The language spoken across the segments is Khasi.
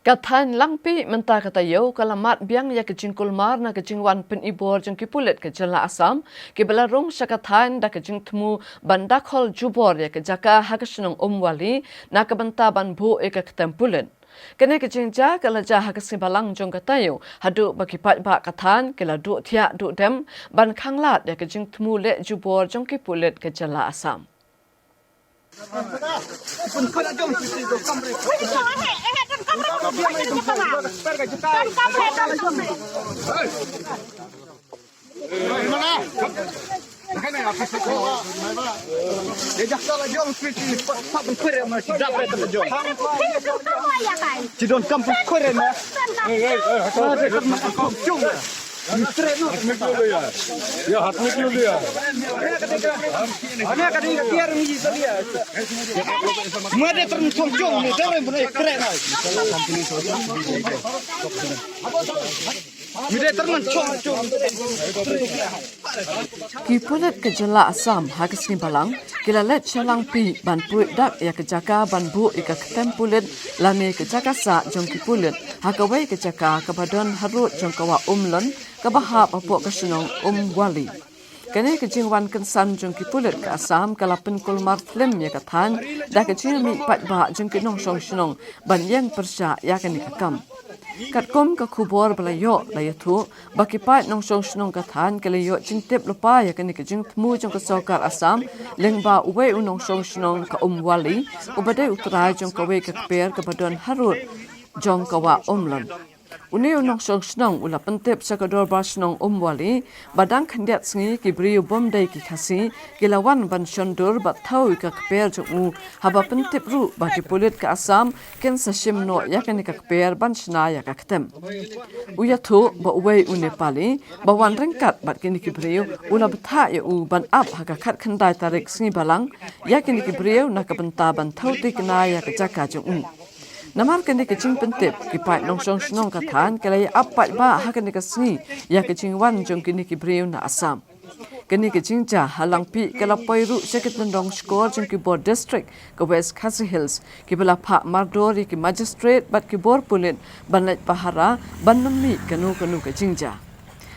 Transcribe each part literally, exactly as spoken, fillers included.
Ka thaiñ Langpih mynta ka taïew ka la mad biang ïa ka jingkulmar na ka jingwan pynibor jong ki pulit ka jylla Assam, kiba la rung sha ka thaiñ da ka jingthmu ban dakhol jubor ïa ka jaka ha ka shnong Umwali, na ka bynta ban buh ïa ka ktem pulit. Kane ka jingjia ka la jia ha ka sngi Balang jong ka taïew, haduh ba ki paidbah ka thaiñ ki la duh thiah duh dem ban khanglad ïa ka jingthmu leh jubor jong ki pulit ka jylla Assam. Ki pulit ka jylla Assam ha ka sngi Balang ki la leit sha Langpih ban puid dak ïa ka jaka ban buh ïa ka ktem pulit lane ka jaka sah jong ki pulit ha kawei ka jaka kaba don harud jong ka wah Umlon kaba hap hapoh ka shnong Umwali. Kane ka jingwan kynsan jong ki pulit ka Assam ka la pynkulmar thlem ïa ka thaiñ da ka jingmih paidbah jong ki nongshong shnong ban ïeng pyrshah ïa kane ka kam. Katkum ka khubor ba la ïoh la ïathuh ba ki paid nongshong shnong ka thaiñ ki la ïoh jingtip lypa ïa kane ka jingthmu jong ka sorkar Assam lyngba uwei u nongshong shnong ka Umwali uba dei u trai jong kawei ka kper kaba don harud jong ka wah Umlon. Une u nongshong shnong u la pyntip sha ka dorbar shnong Umwali ba dang khyndiat sngi ki briew bym dei ki Khasi ki la wan ban shondur bad thew ïa ka kper jong u, haba pyntip ruh ba ki pulit ka Assam kin sa shim noh ïa kane ka kper ban shna ïa ka ktem. U ïathuh ba uwei u Nepali ba wan ryngkat bad kine ki briew u la bthah ïa u ban ap ha ka khatkhyndai tarik sngi Balang ïa kine ki briew na ka bynta ban thew thikna ïa ka jaka jong u. Namar kane ka jingpyntip, ki paid nongshong shnong ka thaiñ ki la ïa ap paidbah ha kane ka sngi ïa ka jingwan jong kine ki briew na Assam. Kane ka jingjia ha Langpih ka la poi ruh sha ki tyndong shkor jong ki bor district ka West Khasi Hills, kiba la phah mardor ïa ki magistrate bad ki bor pulit ban leit pahara ban ym mih kano kano ka jingjia.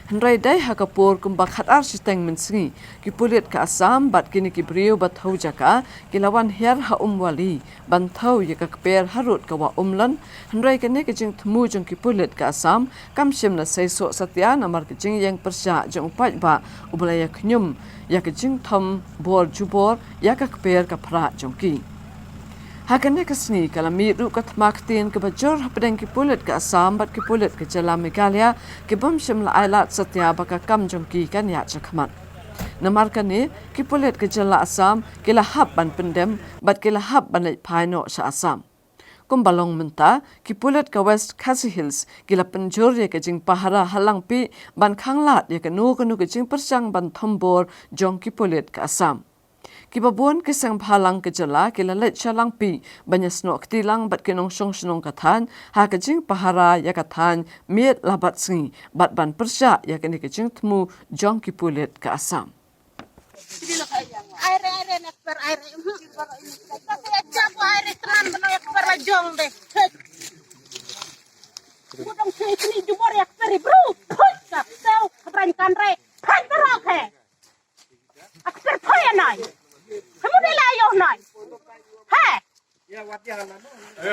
Hynrei dei ha ka por kumba khatar shiteng mynsngi, ki pulit ka Assam bad kine ki briew ba thew jaka ki la wan hiar ha Umwali ban thew ïa ka kper harud ka wah Umlon. Hynrei kane ka jingthmu jong ki pulit ka Assam kam shym la seisoh satia namar ka jingïeng pyrshah jong u paidbah uba la ïa khñium ïa ka jingthom bor jubor ïa ka kper ka phra jong ki. Ha kane ka sngi ka la mih ruh ka thma ktien kaba jur hapdeng ki pulit ka Assam bad ki pulit ka jylla Meghalaya, ki bym shym la ailad satia ba ka kam jong ki kan ïaid shakhmat. Namar kane, ki pulit ka jylla Assam ki la hap ban pyndem bad ki la hap ban leit phai noh sha Assam. Kumba long mynta, ki pulit ka West Khasi Hills ki la pynjur ïa ka jingpahara ha Langpih ban khanglad ïa kano kano ka jingpyrshang ban thombor jong ki pulit ka Assam. Kiba bun ki seng bhalang ka jylla ki la leit sha Langpih ban ïasnoh kti lang bad ki nongshong shnong ka thaiñ ha ka jingpahara ïa ka thaiñ miet la bad sngi bad ban pyrshah ïa kane ka jingthmu jong ki pulit ka Assam. Aire, aire, nekper, aire. Aire, teman, beno nekper la jong de. Budong sini jubor nekper, bro. Put, kap, tau, kebrang kanre. Put, berok, he. Ak sir phoya nai. Kamu de la yo nai. He.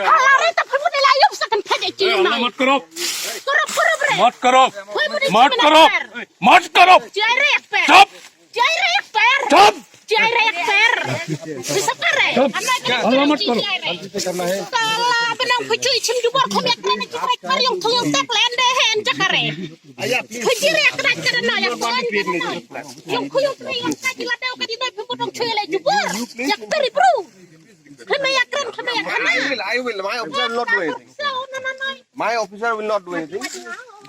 Hala re ta kamu de la yo sa kan pede chi nai. मत करो। Korop korop re. मत करो। Hoi mu de मत करो। मत करो। Jai re per. चुप। Jai re per. चुप। Jai re per. Sisa kare. चुप। Ana kare. हल्ला मत करो। Kala benang phuchu ichim jubor khom yak re na chikre kar yong thung yong tak lende hen jakare. Phuchu re kra kra na yak kon. Yong khu yong tre yong ka jila deu ka di noi phu dong chui le jubor. Yak teri bro. Khme yak kren khme yak khana. I will, I will. My officer will not do anything. My officer will not do anything.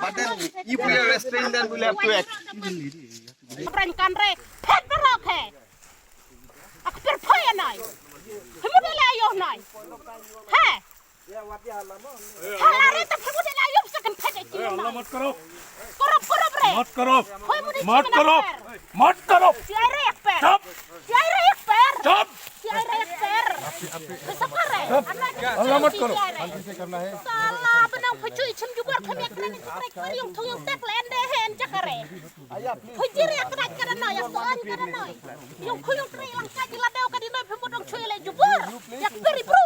But then, if we are restrained, then we'll have to act. Pran kan re. Phet berok he. Ak per phoya nai. Hemu de la yo nai. He. Hala re ta hemu de la yo sa kan phet chi nai. मत करो। Korop korop re. मत करो। Hoi mu de मत करो। मत करो। Jai re per. चुप। Jai re per. चुप। Jai re per. Phi sa kare. Alamat karo. Sala bnong phi chui chim jubor phi mek kren ni kare kare yong thong yong tek len de hen ja kare. Phi jir ya kare kare no ya soan kare no. Yong khu yong kre lang ka jila deu ka di no phi mudong chui le jubor. Ya peri bru.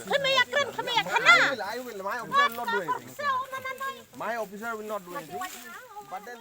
Phi me ya kren phi me ya khana. I will, I will, my officer will not do anything. My officer will not do anything. But then